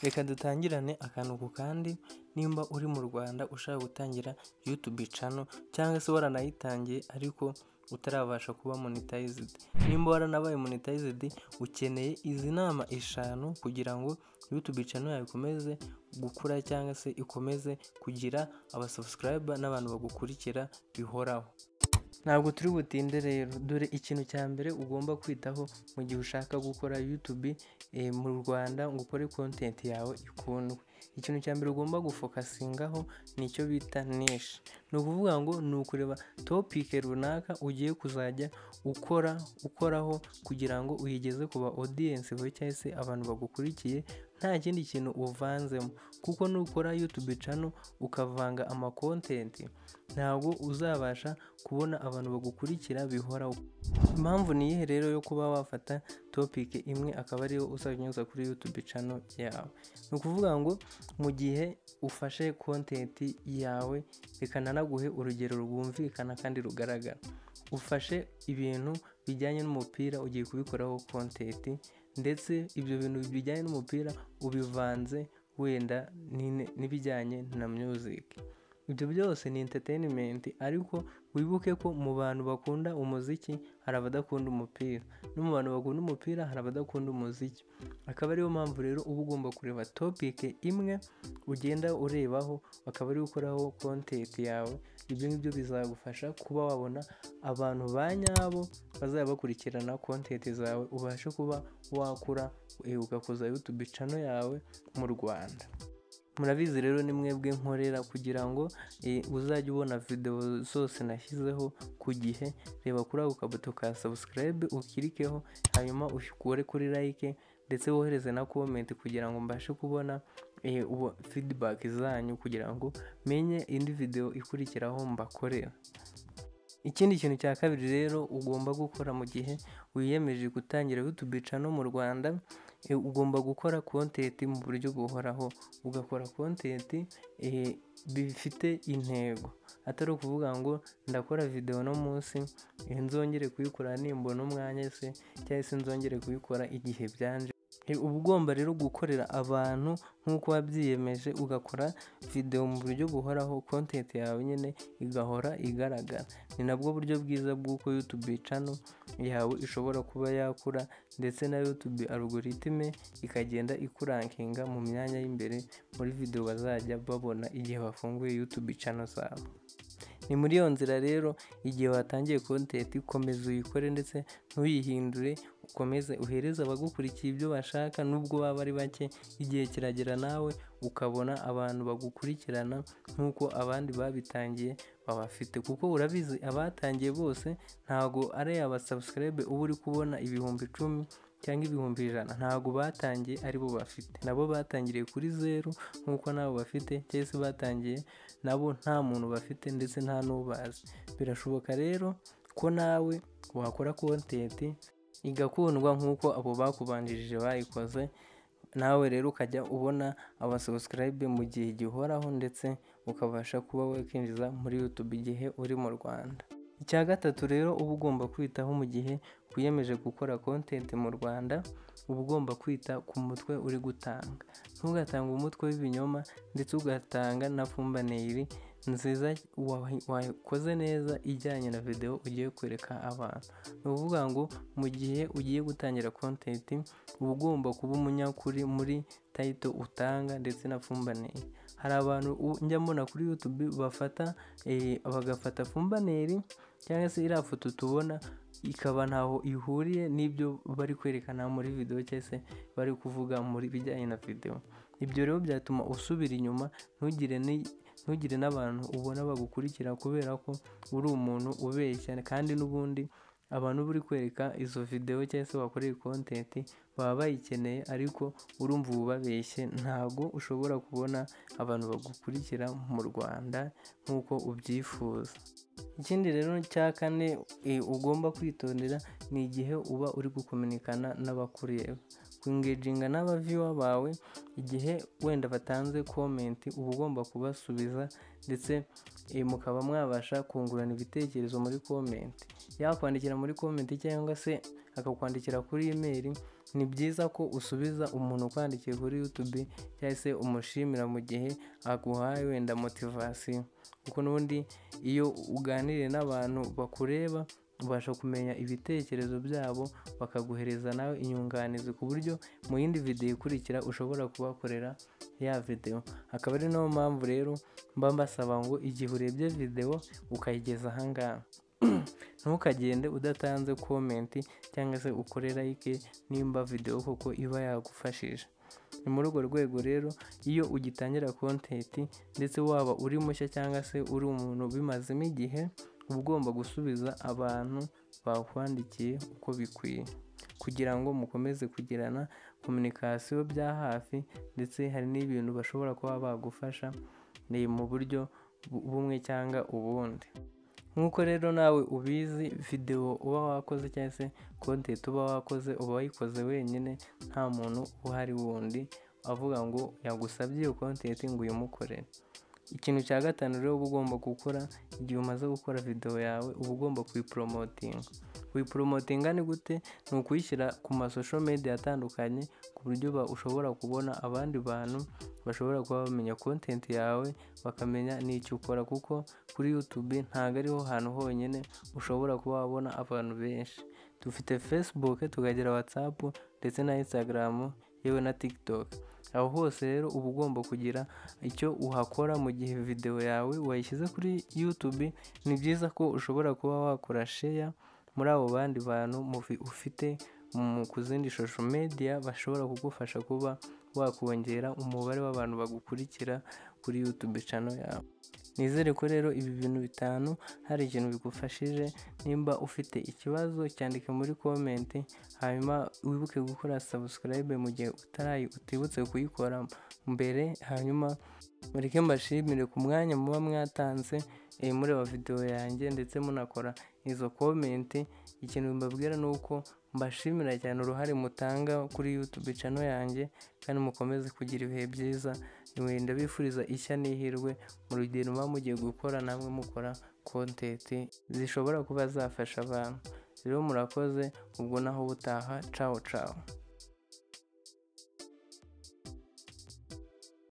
Reka dutangirane akantu ku kandi. Nimba uri mu Rwanda ushaka gutangira YouTube channel, cyangwa se waranayitangiye ariko utarabasha kuba monetized, nimba waranabaye monetized, ukeneye izi nama eshanu kugira ngo YouTube channel yawe ikomeze gukura cyangwa se ikomeze kugira abasubscriber n'abantu bagukurikira bihoraho. Ntabwo turi butinde rero, dore ikintu cya mbere ugomba kwitaho mu gihe ushaka gukora YouTube mu Rwanda ngo ukore content yawe ikundwe. Ikintu cya mbere ugomba gufocusingaho ni icyo bita niche. Ni ukuvuga ngo ni ukureba topic runaka ugiye kuzajya ukora ukoraho kugira ngo uyigeze ku ba audience bawe cyangwa se abantu bagukurikiye, nta kindi kintu uvanzemo, kuko nukora YouTube channel ukavanga ama content, ntabwo uzabasha kubona abantu bagukurikira bihoraho. Impamvu ni iyihe rero yo kuba wafata topic imwe akaba ariyo uzajya unyuza kuri YouTube channel yawe? Ni ukuvuga ngo mu gihe ufashe content yawe, reka nanaguhe urugero rwumvikana kandi rugaragara. Ufashe ibintu bijyanye n'umupira, ugiye kubikoraho content, ndetse ibyo bintu bijyanye n'umupira ubivanze wenda n'ibijyanye na music. Ibyo byose ni entertainment, ariko wibuke ko mu bantu bakunda umuziki hari abadakunda umupira, no mu bantu bakunda umupira hari abadakunda umuziki. Akaba ariyo mpamvu rero uba ugomba kureba topic imwe ugenda urebaho, akaba ariyo ukoraho content yawe. Ibyo ngibyo bizagufasha kuba wabona abantu ba nyabo bazajya bakurikirana content zawe, ubashe kuba wakura ugakuza YouTube channel yawe mu Rwanda. Murabizi rero, ni mwebwe nkorera kugira ngo uzajye ubona video zose nashyizeho ku gihe. Reba kuri ako kabuto ka subscribe, ukirikeho, hanyuma ukore kuri like, ndetse wohereze na comment kugira ngo mbashe kubona feedback zanyu, kugira ngo menye indi video ikurikiraho mbakorera. Ikindi kintu cya kabiri rero ugomba gukora mu gihe wiyemeje gutangira YouTube channel mu Rwanda, ugomba gukora content mu buryo buhoraho, ugakora content bifite intego, atari ukuvuga ngo ndakora video no munsi, nzongere kuyikora nimbona umwanya se, cyangwa se nzongere kuyikora igihe byanje. Uba ugomba rero gukorera abantu nk'uko wabyiyemeje, ugakora video mu buryo buhoraho, content yawe nyine igahora igaragara. Ni nabwo buryo bwiza bw'uko YouTube channel yawe ishobora kuba yakura, ndetse na YouTube algorithm ikagenda ikurankinga mu myanya y'imbere muri video bazajya babona igihe bafunguye YouTube channel zabo. Ni muri iyo nzira rero, igihe watangiye content, komeza uyikore ndetse ntuyihindure, ukomeze uhereze abagukurikiye ibyo bashaka nubwo baba ari bake. Igihe kiragera nawe ukabona abantu bagukurikirana nk'uko abandi babitangiye babafite, kuko urabizi, abatangiye bose ntago ari aba subscribe uba uri kubona 10,000 cyangwa 100,000, ntago batangiye aribo bafite. Nabo batangiriye kuri zeru nk'uko nabo bafite, cyangwa se batangiye nabo nta muntu bafite ndetse nta n'ubazi. Birashoboka rero ko nawe wakora content igakundwa nk'uko abo bakubanjirije bayikoze, nawe rero ukajya ubona abasubscribe mu gihe gihoraho, ndetse ukabasha kuba wakinjiza muri YouTube igihe uri mu Rwanda. Icya gatatu rero uba ugomba kwitaho mu gihe wiyemeje gukora content mu Rwanda, uba ugomba kwita ku mutwe uri gutanga. Ntugatange umutwe w'ibinyoma, ndetse ugatanga na thumbnail nziza wakoze neza ijyanye na video ugiye kwereka abantu. Ni ukuvuga ngo mu gihe ugiye gutangira content, uba ugomba kuba umunyakuri muri title utanga ndetse na thumbnail. Hari abantu njya mbona kuri YouTube bafata bagafata thumbnail cyangwa se iriya foto tubona, ikaba ntaho ihuriye n'ibyo bari kwerekana muri video cyangwa se bari kuvuga muri bijyanye na video. Ibyo rero byatuma usubira inyuma, ntugire n'abantu ubona bagukurikira, kubera ko uri umuntu ubeshya, kandi n'ubundi abantu uba uri kwereka izo video cyangwa se wakoreye content baba bayikeneye, ariko urumva uba ubabeshye, ntabwo ushobora kubona abantu bagukurikira mu Rwanda nk'uko ubyifuza. Ikindi rero cya kane ugomba kwitondera ni igihe uba uri gukominikana n'abakureba, kwengaginga n'aba viewer bawe. Igihe wenda batanze comment, uba ugomba kubasubiza, ndetse mukaba mwabasha kungurana ibitekerezo muri comment. Yakwandikira muri comment cyangwa se akakwandikira kuri email. Ni byiza ko usubiza umuntu ukwandikiye kuri YouTube cyangwa se umushimira mu gihe aguhaye wenda motivation, kuko n'ubundi iyo uganiriye n'abantu bakureba ubasha kumenya ibitekerezo byabo, bakaguhereza nawe inyunganizi ku buryo mu yindi video ikurikira ushobora kubakorera ya video. Akaba ari nayo mpamvu rero mba mbasaba ngo igihe urebye video ukayigeza aha ngaha, ntukagende udatanze comment cyangwa se ukore like nimba video koko iba yagufashije. Ni muri urwo rwego rero iyo ugitangira content, ndetse waba uri mushya cyangwa se uri umuntu ubimazemo igihe, uba ugomba gusubiza abantu bakwandikiye uko bikwiye, kugira ngo mukomeze kugirana communication bya hafi, ndetse hari n'ibintu bashobora kuba bagufasha ni mu buryo bumwe cyangwa ubundi. Nk'uko rero nawe ubizi, video uba wakoze cyangwa se content uba wakoze uba wayikoze wenyine, nta muntu uhari wundi avuga ngo yagusabye iyo content ngo uyimukorere. Ikintu cya gatanu rero uba ugomba gukora igihe umaze gukora video yawe, uba ugomba kuyipromotinga. Kuyipromotinga ni gute? Ni ukuyishyira ku ma social media atandukanye, ku buryo ushobora kubona abandi bantu bashobora kuba bamenya content yawe, bakamenya n'icyo ukora, kuko kuri YouTube ntabwo ariho hantu honyine ushobora kuba wabona abantu benshi. Dufite Facebook, tukagira WhatsApp ndetse na Instagram, yewe na TikTok. Aho hose rero uba ugomba kugira icyo uhakora mu gihe video yawe wayishyize kuri YouTube. Ni byiza ko ushobora kuba wakora share muri abo bandi bantu ufite ku zindi social media, bashobora kugufasha kuba wakongera umubare w'abantu bagukurikira kuri YouTube channel yawe. Nizere ko rero ibi bintu bitanu hari ikintu bigufashije. Nimba ufite ikibazo cyandike muri comment, hanyuma wibuke gukora subscribe mu gihe utibutse kuyikora mbere. Hanyuma mureke mbashimire ku mwanya muba mwatanze mureba video yanjye ndetse munakora izo comment. Ikintu mbabwira ni uko mbashimira cyane uruhare mutanga kuri YouTube channel yanjye, kandi mukomeze kugira ibihe byiza. Ndabifuriza ishya n'ihirwe mu rugendo muba mugiye gukora, namwe mukora content zishobora kuba zafasha abantu. Rero murakoze, ubwo naho ubutaha, ciao ciao.